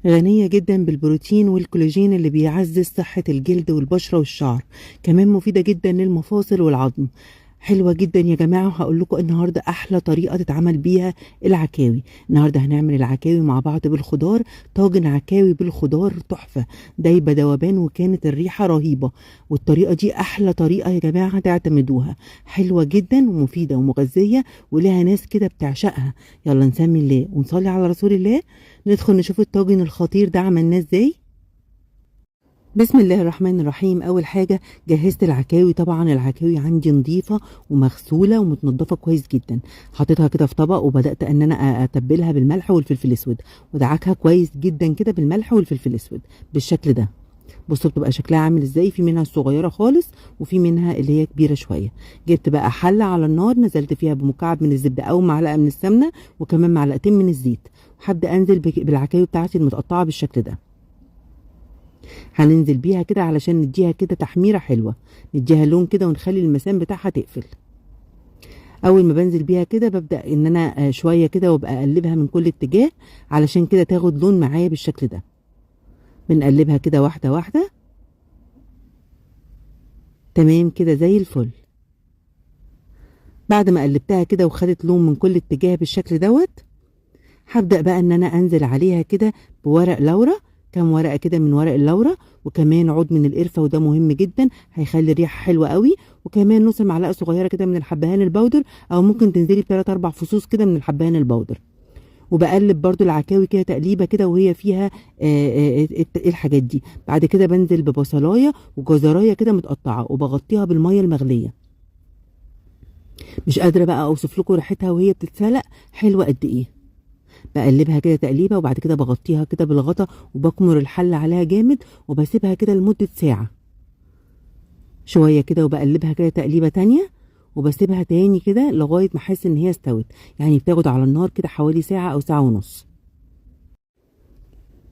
غنية جدا بالبروتين والكولاجين اللي بيعزز صحة الجلد والبشرة والشعر، كمان مفيدة جدا للمفاصل والعظم. حلوة جدا يا جماعة. وهقول لكم النهاردة أحلى طريقة تتعمل بيها العكاوي. النهاردة هنعمل العكاوي مع بعض بالخضار، طاجن عكاوي بالخضار تحفة، دايبة دوبان، وكانت الريحة رهيبة. والطريقة دي أحلى طريقة يا جماعة تعتمدوها، حلوة جدا ومفيدة ومغذية ولها ناس كده بتعشقها. يلا نسمي الله ونصلي على رسول الله، ندخل نشوف الطاجن الخطير ده عملناه ازاي. بسم الله الرحمن الرحيم. اول حاجة جهزت العكاوي. طبعا العكاوي عندي نظيفة ومغسوله ومتنضفه كويس جدا، حطيتها كده في طبق وبدات ان انا اتبلها بالملح والفلفل الاسود، ودعكها كويس جدا كده بالملح والفلفل الاسود بالشكل ده. بصوا بتبقى شكلها عامل ازاي، في منها الصغيرة خالص وفي منها اللي هي كبيرة شوية. جبت بقى حله على النار، نزلت فيها بمكعب من الزبدة او معلقه من السمنة وكمان معلقتين من الزيت، وهبدا انزل بالعكاوي بتاعتي المتقطعة بالشكل ده. هننزل بيها كده علشان نديها كده تحميره حلوة، نديها لون كده ونخلي المسام بتاعها تقفل. اول ما بنزل بيها كده ببدا ان انا شوية كده وابقى اقلبها من كل اتجاه علشان كده تاخد لون معايا بالشكل ده. بنقلبها كده واحدة واحدة، تمام كده زي الفل. بعد ما قلبتها كده وخدت لون من كل اتجاه بالشكل دوت، هبدا بقى ان انا انزل عليها كده بورق لورا، كام ورقة كده من ورق اللورا، وكمان عود من القرفه وده مهم جدا هيخلي الريحة حلوة قوي، وكمان نص معلقه صغيرة كده من الحبهان ال powder، او ممكن تنزلي بثلاث اربع فصوص كده من الحبهان ال powder. وبقلب برضو العكاوي كده تقليبه كده وهي فيها الحاجات دي. بعد كده بنزل ببصلايه وجزرايه كده متقطعه وبغطيها بالمية المغليه. مش قادرة بقى اوصف لكم ريحتها وهي بتتسلق حلوة قد ايه. بقلبها كده تقليبه وبعد كده بغطيها كده بالغطا وبكمر الحلة عليها جامد وبسيبها كده لمدة ساعة شوية كده، وبقلبها كده تقليبه تانية وبسيبها تاني كده لغاية ما احس ان هي استوت. يعني بتاخد على النار كده حوالي ساعة او ساعة ونص.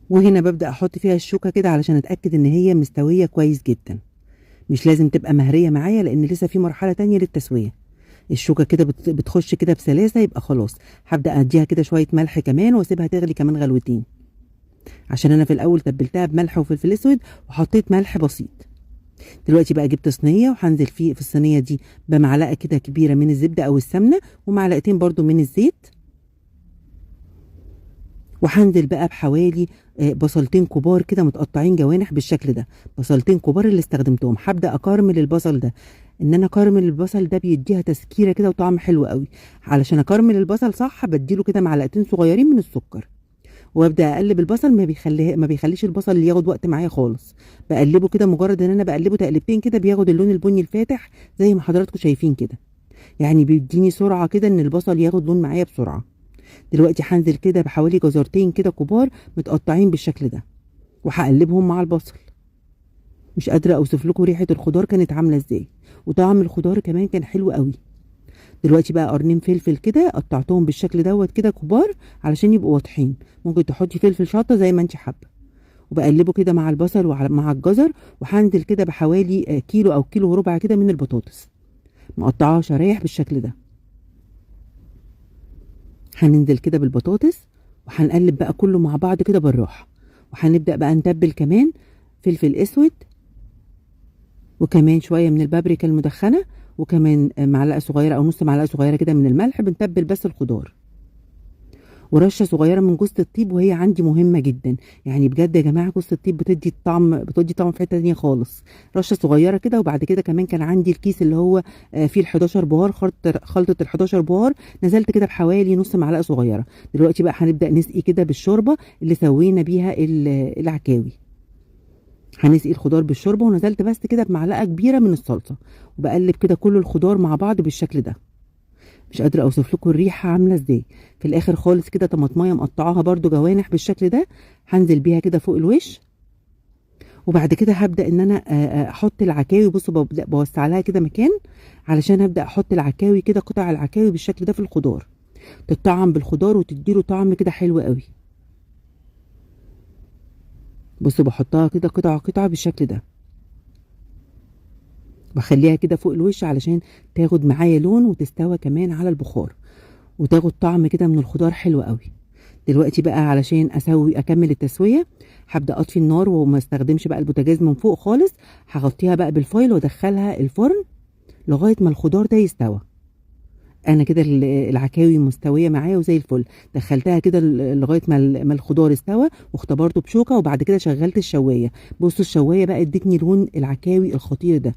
وهنا ببدا احط فيها الشوكة كده علشان اتاكد ان هي مستوية كويس جدا. مش لازم تبقى مهريه معايا لان لسه في مرحلة تانية للتسويه. الشوكة كده بتخش كده بسلاسة يبقى خلاص. هبدا اديها كده شوية ملح كمان واسيبها تغلي كمان غلوتين، عشان انا في الاول تبلتها بملح وفلفل اسود وحطيت ملح بسيط. دلوقتي بقى جبت صينية وهنزل في الصينية دي بمعلقه كده كبيرة من الزبدة او السمنة ومعلقتين برضو من الزيت، وهنزل بقى بحوالي بصلتين كبار كده متقطعين جوانح بالشكل ده، بصلتين كبار اللي استخدمتهم. هبدا اكرمل البصل ده، ان انا اكرمل البصل ده بيديها تسكيره كده وطعم حلو قوي. علشان اكرمل البصل صح بديله كده معلقتين صغيرين من السكر، وابدا اقلب البصل. ما بيخليش البصل ياخد وقت معايا خالص، بقلبه كده مجرد ان انا بقلبه تقلبتين كده بياخد اللون البني الفاتح زي ما حضراتكم شايفين كده. يعني بيديني سرعة كده ان البصل ياخد لون معايا بسرعة. دلوقتي هنزل كده بحوالي جزرتين كده كبار متقطعين بالشكل ده وهقلبهم مع البصل. مش قادرة اوصف لكم ريحه الخضار كانت عامله ازاي، وطعم الخضار كمان كان حلو قوي. دلوقتي بقى قرنين فلفل كده قطعتهم بالشكل دوت كده كبار علشان يبقوا واضحين، ممكن تحطي فلفل شطه زي ما انت حابة. وبقلبه كده مع البصل ومع الجزر، وهنزل كده بحوالي كيلو او كيلو وربع كده من البطاطس مقطعاها شرايح بالشكل ده. هننزل كده بالبطاطس وهنقلب بقى كله مع بعض كده بالراحة. وهنبدا بقى نتبل كمان فلفل اسود وكمان شوية من البابريكا المدخنه وكمان معلقه صغيرة او نص معلقه صغيرة كده من الملح. بنتبل بس الخضار، ورشه صغيرة من جوز الطيب، وهي عندي مهمة جدا. يعني بجد يا جماعة جوز الطيب بتدي طعم في حتة تانية خالص. رشه صغيرة كده. وبعد كده كمان كان عندي الكيس اللي هو فيه ال11 بهار، خلطه ال11 بهار، نزلت كده بحوالي نص معلقه صغيرة. دلوقتي بقى هنبدا نسقي كده بالشوربه اللي سوينا بيها العكاوي. هنسقي الخضار بالشوربه، ونزلت بس كده بمعلقه كبيرة من الصلصه، وبقلب كده كل الخضار مع بعض بالشكل ده. مش قادرة اوصف لكم الريحة عامله ازاي. في الاخر خالص كده طماطمايه مقطعاها برده جوانح بالشكل ده هنزل بيها كده فوق الوش. وبعد كده هبدا ان انا احط العكاوي. بصوا ببدا بوسع لها كده مكان علشان هبدا احط العكاوي كده، قطع العكاوي بالشكل ده في الخضار، تتطعم بالخضار وتديله طعم كده حلو قوي. بصوا بحطها كده قطعه قطعه بالشكل ده، بخليها كده فوق الوش علشان تاخد معايا لون وتستوى كمان على البخار وتاخد طعم كده من الخضار حلو قوي. دلوقتي بقى علشان اسوي اكمل التسوية، هبدا اطفي النار وما استخدمش بقى البوتاجاز من فوق خالص. هغطيها بقى بال foil وادخلها الفرن لغاية ما الخضار ده يستوى. انا كده العكاوي مستوية معايا وزي الفل. دخلتها كده لغاية ما الخضار استوى، واختبرته بشوكة، وبعد كده شغلت الشوايه. بصوا الشوايه بقى ادتني لون العكاوي الخطير ده،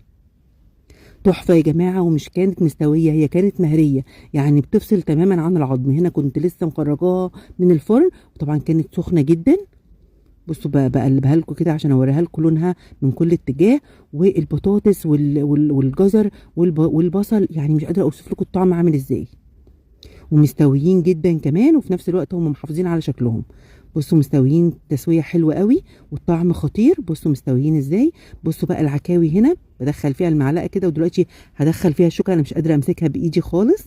تحفة يا جماعة. ومش كانت مستوية، هي كانت مهريه، يعني بتفصل تماما عن العظم. هنا كنت لسه مخرجاها من الفرن، وطبعا كانت سخنة جدا. بصوا بقلبها لكم كده عشان اوريها لكم لونها من كل اتجاه. والبطاطس والجزر والبصل، يعني مش قادرة اوصف لكم الطعم عامل ازاي، ومستويين جدا كمان، وفي نفس الوقت هم محافظين على شكلهم. بصوا مستويين تسويه حلوة قوي، والطعم خطير. بصوا مستويين ازاي. بصوا بقى العكاوي هنا بدخل فيها المعلقة كده، ودلوقتي هدخل فيها الشوكة. انا مش قادرة امسكها بايدي خالص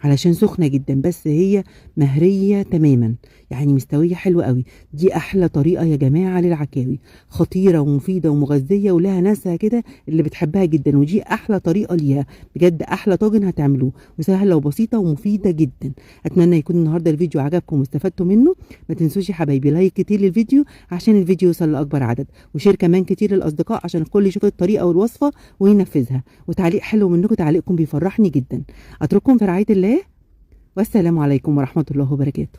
علشان سخنة جدا، بس هي مهريه تماما، يعني مستوية حلوة قوي. دي احلى طريقه يا جماعة للعكاوي، خطيرة ومفيدة ومغذيه ولها ناسها كده اللي بتحبها جدا، ودي احلى طريقه ليها بجد. احلى طاجن هتعملوه، وسهلة وبسيطة ومفيدة جدا. اتمنى يكون النهارده الفيديو عجبكم واستفدتوا منه. ما تنسوش يا حبايبي like كتير للفيديو عشان الفيديو يوصل لاكبر عدد، و share كمان كتير للاصدقاء عشان الكل يشوف الطريقة والوصفه وينفذها، وتعليق حلو منكم، تعليقكم بيفرحني جدا. اترككم في رعاية الله، والسلام عليكم ورحمة الله وبركاته.